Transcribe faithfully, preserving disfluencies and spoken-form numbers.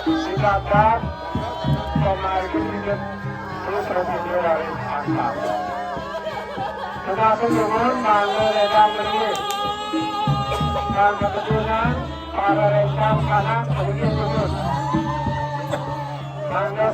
Dicatat, pemain itu terus terus itu dari angka. Tetapi dengan mangga ledang ini dan kebetulan para rekan kanan kemudian turun. Mangga